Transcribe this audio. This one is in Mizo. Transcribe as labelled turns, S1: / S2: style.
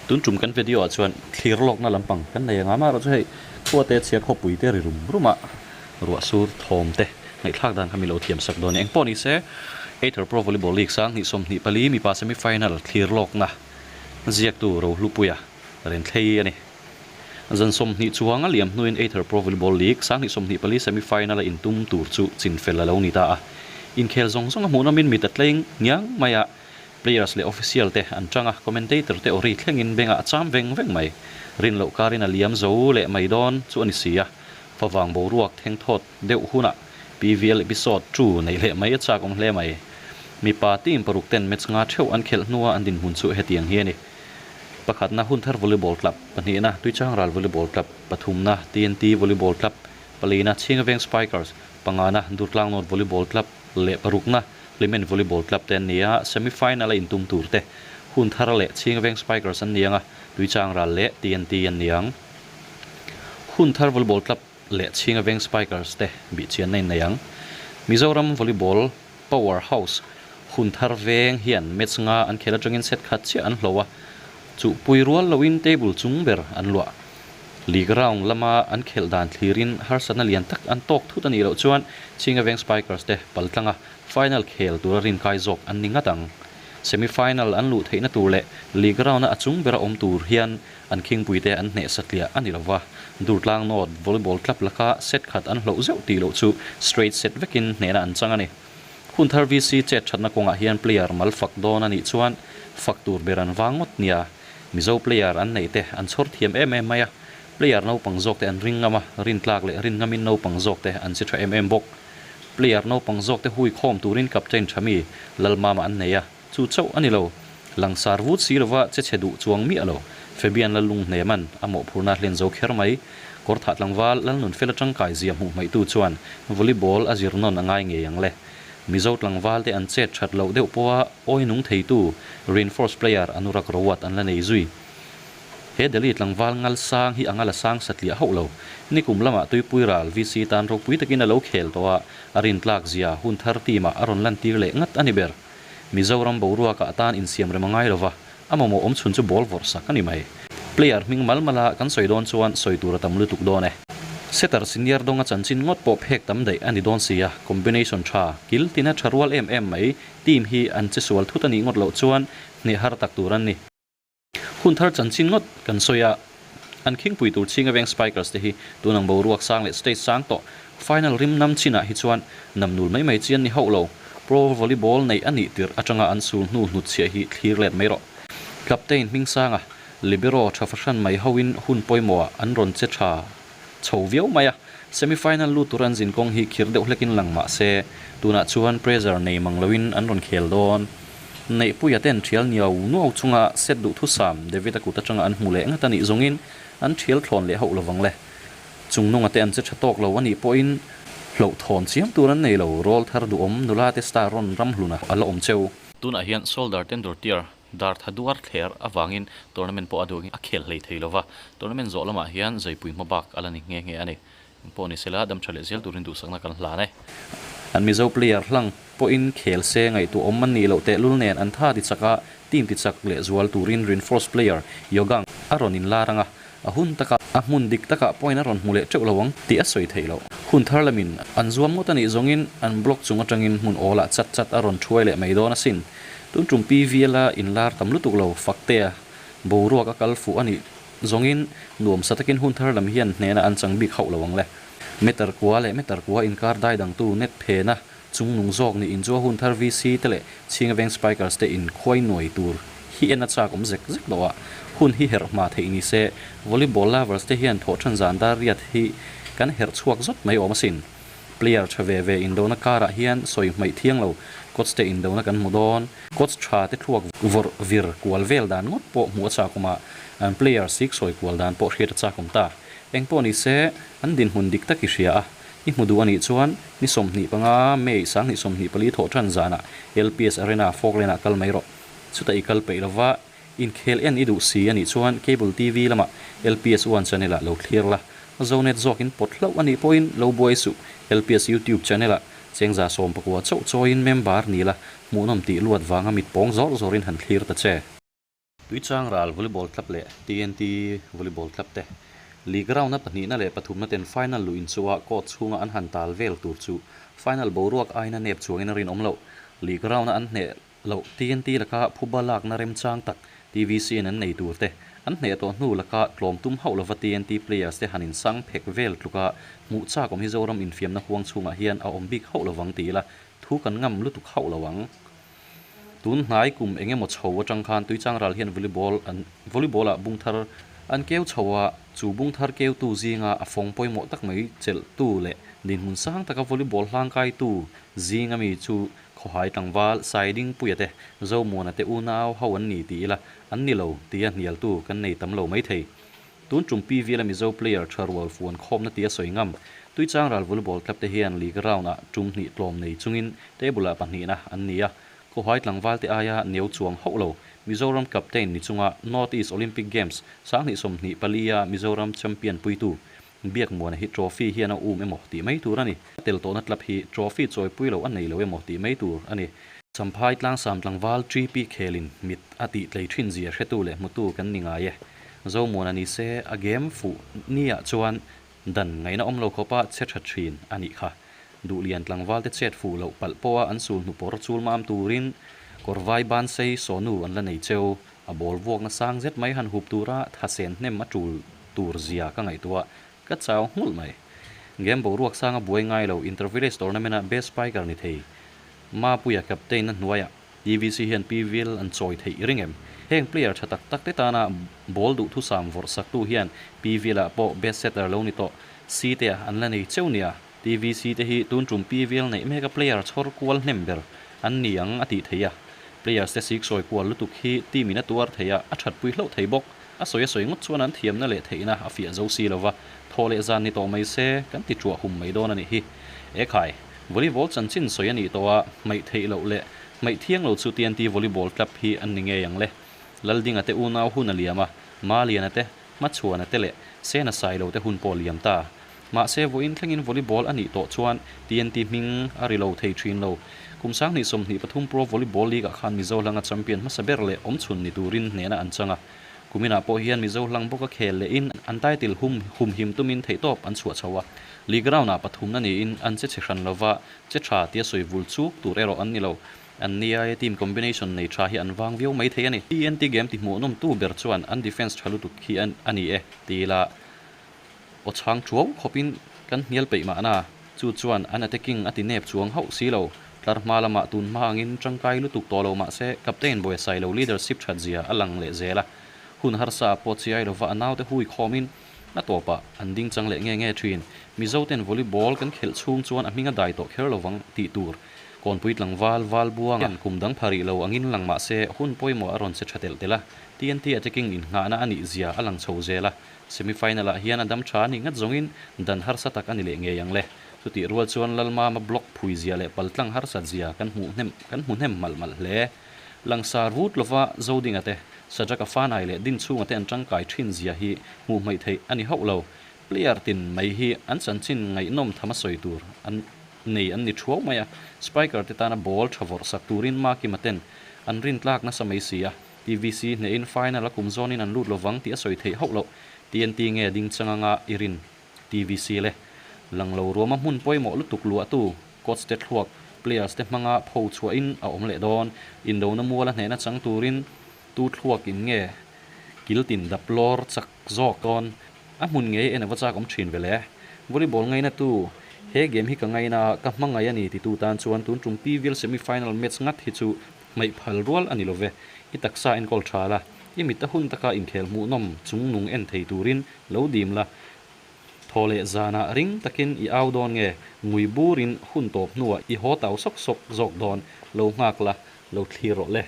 S1: Tun tum kan video ah chuan thlir lawkna lampang kan nei anga amaherawh chu hei khua te chhia khawpui te ri rum rum a ruah sur thawm te ngaihthlak dan kha mi lo thiam sak dawn a ni. Engpawh ni se Ather Pro Volleyball League sang hnih 24 mipa semi final thlir lawkna ziaktu Rohlupuia Renthlei a ni. Zan 20 chuang a liam hnuin Ather Pro Volleyball League sang hnih 24 semi final a intum tur chu chinfel a lo ni ta a. Inkhel zawng zawng a hmuhnawmin mit a tleng ngiang mai a. Players leh official te an tang a, commentator te awri thlengin bengah a cham veng veng mai. Rin loh karin a liam zo leh mai dawn chu a ni si a, favang boruak theng thawt deuh hunah PVL episode two neih leh mai a chak awm hle mai. Mipa team paruk ten match nga theuh an khelh hnua an dinhmun chu hetiang hi a ni. Pakhatna Hunthar Volleyball Club, pahnihna Tuichangral Volleyball Club, pathumna TNT Volleyball Club, palina Chhingaveng Spikers, pangana Durtlang North Volleyball Club leh parukna Hlimen Volleyball Club te an ni a, semi final a intum tur te hun thar leh Chhingveng Spikers an ni ang a, Tuichangral leh TNT an ni ang. Hun thar Volleyball Club leh Chhingaveng Spikers te bihchianna in nei ang. Mizoram Volleyball Power House hun thar veng hian match nga an khel atangin set khat chiah an hlo a, chuhpui rual loin table chung ber an luah. League round lama an khelh dan thlirin harsatna lian tak an tawk thut a nih loh chuan Chhingaveng Spikers te pal tlanga final khel tura rinkai zawk an ni ngat ang. Semi final an luh theihna tur leh league round-a a chung bera awm tur hian an khingpuite an hneh satliah a ni lova. Durtlang North volleyball club laka set khat an hloh zeuh tih loh chu straight set vekin hnehna an chang a ni. Hunthar VC chet thatna kawngah hian player mal fak dawn a nih chuan fak tur ber an vang ngawt nia. Mizo player an neih te an chhawr thiam em em mai a, player naupang zawk te an ring ngam a, rintlak leh rin ngamin naupang zawk te an che tha em em bawk. Player naupang zawk te hui khawm turin captain tha mi Lalmama an nei a, chu chauh a ni lo. Langsar vut si lova che chhe duh chuang miah lo. Fabian Lallunghneman a mawhphurna hlen zo kher mai. Kawrthah tlangval Lalnunfela tangkai zia hmuh hmaihtu chuan volleyball a zir nawn a ngai ngei ang le. Mizo tlangval te an chet that loh deuh pawha awi nung theitu reinforce player Anurak Rawat an la nei zui. He Delhi tlangval ngal sang hi anga la sang satliah hauh lo. Nikum lamah Tuipui ral VC tan ropui takin a lo khel tawh a, a rintlak zia hun thar team ah a rawn lantir leh ngat a ni ber. Mizoram boruakah atan insiam rem a ngai lova, a mamawh awm chhun chu ball vawrh sak a ni mai. Player hming mal mala kan sawi dawn chuan sawi tur a tam lutuk dawn e. Setter senior dawnga chanchin ngawt pawh phek tam daih a ni dawn si a, combination tha, kil tina tha rual em em mai, team hi an che sual thut a nih ngawt loh chuan hneh har tak tur an ni. Hun thar chanchin ngawt kan sawi a, an khingpui tur chhinga veng Spikers te hi tun ang boruak sang leh stage sang tawh final rim nam chinah hi chuan nam nul mai mai chi an ni hauh lo. Pro volleyball neih a nih tirh atanga an sul hnu hnut chhiah hi thlir let mai rawh. Captain Hmingsanga, libero tha fahran mai hoin hun pawimawhah an rawn che tha chho viau mai a, semi final lut tur an zin kawng hi khir deuh hlekin lang mah se, tunah chuan pressure nei mang loin an rawn khel dawn. Neihpuia ten thial niau nuau chunga set duh thusam David-a kut atanga an hmu leh ngat a nih zawngin an thial thlawn leh hauh lovang le. Chungnunga te an che tha tawk lo a nih pawhin hlauhthawn chiam tur an nei lo, rawl thar duhawm nula te star rawn ram hluna a la awm cheu. Tunah hian shoulder tendor tear dar tha duar thler avangin tournament pawh a duh angin a khel hlei thei lova, tournament zawh lamah hian zaipui hma bak a la ni nghe nghe a ni. Engpawh ni sela dam tha leh zel turin duhsakna kan hlan e. An Mizo player hlang pawhin khel se ngaihtuah awm an nih loh tehlul nen an tha ti chak a, team ti chak leh zual turin reinforce player Yogang a rawn inlar ang a, a hun taka a hmun dik takah point a rawn hmu leh teuh lo ang tih a sawi theih loh. Hun thar lamin an zuam ngawt a nih zawngin an block chung atangin hmun awlah chat chat a rawn thuai leh mai dawn asin. Tun tum PVL a inlar tam lutuk lo Faktea boruak a kal fuh a nih zawngin nuamsa takin hun thar lam hian hnehna an chang bik hauh lo ang le. Meter kua leh meter kua inkar dai dangtu net phena chung nung zawk nih inchua hun thar VC te leh Chhingaveng Spikers te in khuai nuai tur hi en a chak awm zek zek lo a, hun hi herh hma theih ni se volleyball lovers te hian thawhṭhan zan dar riat hi kan herh chhuak zawt mai awm asin. Player tha ve ve indona karah hian sawi hmaih thiang lo coach te indona kan hmu dawn. Coach tha te thluak vawrh vir kual vel dan ngawt pawh hmuh a chak awm a, an player sik sawi kual dan pawh hriat a chak awm ta. Engpawh ni se, an dinhmun dik tak i hria a, i hmu duh a nih chuan ni 25 May 2024 thawh tan zanah LPS Arena Falkland ah kal mai rawh. Chutah i kal peih lova, inkhel en i duh si a nih chuan Cable TV lamah LPS One channel ah lo thlir la, Zonet zawkin pawt hlauh a nih pawhin lo buai suh. LPS YouTube channel ah chengza 19 chauh chawiin member ni la, hmuhnawm tih luat vanga mit pawng zawr zawrin han thlir ta che. Tuichang ral volleyball club leh TNT volleyball club te league round-a pahnihna leh pathumna ten final luh inchuha court chhunga an han tal vel tur chu final boruak aina nep chuangin a rinawm loh. League round-a an hneh loh TNT laka phuba lakna remchang tak TVC-in an nei tur te an hneh tawh hnu laka tlawm tum hauh lova TNT players te han insang phek vel tluka hmuh chak awm hi Zoram infiamna huang chhungah hian a awm bik hauh lovang ti ila thu kan ngam lutuk hauh lo ang. Tun hnai kum eng emaw chho atang khan Tuichang ral hian volleyball an volleyball ah bung thar an keu chho a, chu bung thar keutu zinga a fawng pawimawh tak mai chelhtu leh dinhmun sang taka volleyball hlangkaitu zinga mi chu Khawhai tlangval Saidingpuia te Zomuana te unau ho an ni ti ila an ni lo tia hnialtu kan nei tam lo maithei. Tun tum PVL a Mizo player tha rual fuan khawmna tia sawi ngam, Tuichang ral volleyball club te hian league round ah tum hnih tlawm nei chungin table ah pahnihna an ni a, Khawhai tlangval te aia neu chuang hauh lo. Mizoram captain ni chunga North East Olympic Games 2024 a Mizoram champion puitu Biakmuana hi trophy hian a um emaw tih mai tur a ni. A tel tawhna club hi trophy chawipui loh a nei lo emaw tih mai tur a ni. Champhai tlangsam tlangval TP khelin mit a tih tlei thin zia hretu leh hmutu kan ni ngai e. Zomuana ni se a game fuh niah chuan dan ngaihna awm lo khawpa che tha thin a nih kha. Duhlian tlangvalte chet fuh loh palh pawha an sul hnupawr chul mam turin kawrvai bansei sawnu an la nei cheu. A ball vuakna sang zet mai han hup tura thasen hnem a tul tur zia ka ngaihtuah ka chau nghulh mai. Game boruak sanga buai ngai lo Inter-Village Tournament-a best spiker ni thei Mapuia captain-na hnuaiah TVC hian PVL an chawi theih i ring em? Heng player tha tak tak te tana ball duhthusam vawrh saktu hian PVL-ah pawh best setter lo ni tawh si te an la nei cheu nia. TVC te hi tun tum PVL neih meka player chhawr kual hnem ber an ni ang a tih theih a. Players te sik sawi kual lutuk hi team in a tuar thei a, a thatpui hlauh thei bawk. A sawi a sawi ngawt chuan an thiamna leh theihna a fiah zo si lova, thaw leh zan ni tawh mai se kan ti ṭuah hum mai dawn a nih hi. Ekhai, volleyball chanchin sawi a nih tawh a, hmaih theih loh leh hmaih thiang lo chu TNT Volleyball Club hi an ni ngei ang le. Laldinga te unau hun a liam a, Maliana te, Hmachhuana te leh Sena Sailo te hun pawh a liam ta. Mahse, vawiin thlengin volleyball a nih tawh chuan TNT hming a ri lo thei thin lo. Kum 2023 Pro Volleyball League-ah khan Mizo hlanga champion hmasa ber leh awmchhun ni turin hnehna an chang a. Kuminah pawh hian Mizo hlang bawka khel lehin an title hum humhim tumin theihtawp an chhuah chho a. League round-ah pathumna niin an che chhe hran lova, che tha tia sawi vul chuk tur erawh an ni lo. An nia team combination nei tha hi an vang viau mai thei a ni. TNT game tihmuhnawmtu ber chuan an defence tha lutuk hi a ni e ti ila. Aw chhang thuau khawpin kan hnial peih mahna, chu chuan an attacking a ti nep chuang hauh si lo. Tlar hma lamah tun hma angin tangkai lutuk tawh lo mahse captain Bawiasai lo leadership that zia a lang leh zel a. Hun harsa a pawh chiai lova a naute hui khawmin a tawpah an ding chang leh nge nge thin. Mizo ten volleyball kan khelh chhung chuan a hming a dai tawh kher lovang tih tur Kawnpui tlangval Valbuanga hian kum dang pha rih lo angin lang mahse hun pawimawh a rawn che tha telh telh a. TNT attacking innghahna a nih zia a lang chho zel a. Semi final ah hian a dam tha a nih ngat zawngin dan harsa tak a ni leh ngei ang le. Chutih rual chuan Lalmama block phui zia leh paltlang harsat zia kan hmuh hnem kan hmu hnem malh malh hle. Langsar vut lova Zodinga te, Sajaka Fanai leh Dinchhunga te an tangkai thin zia hi hmuh hmaih theih a ni hauh lo. Player tin mai hi an chanchin ngaihnawm tham a sawi tur an nei an ni thuau mai a. Spiker te tana ball tha vawrh sak turin Makima ten an rintlak nasa mai si a. TVC hnehin final a kum zawnin an lut lovang tih a sawi theih hauh loh. TNT nge ding chang anga i rin? TVC le. Lang lo ruama hmun pawimawh lutuk luahtu coach te thluak, players te hmanga pho chhuahin a awm leh dawn. Indona muala hnehna chang turin tu thluak in nge kiltin dap lawr chak zawk dawn? A hmun ngei en ava chak awm thin ve le. Volleyball ngaina tu, he game hi ka ngaina a, ka hmangaih a ni titu tan chuan tun tum PVL semi final match ngat hi chu Hmaih phal rual a ni lo ve. I taksa enkawl tha la, i mit a hun taka inkhel hmuhnawm chung nung en thei turin lo dim la. Thaw leh zanah ring takin i au dawn nge, ngui burin hun tawp hnuah i haw tau sawk sawk zawk dawn, lo nghak la, lo thlir rawh le.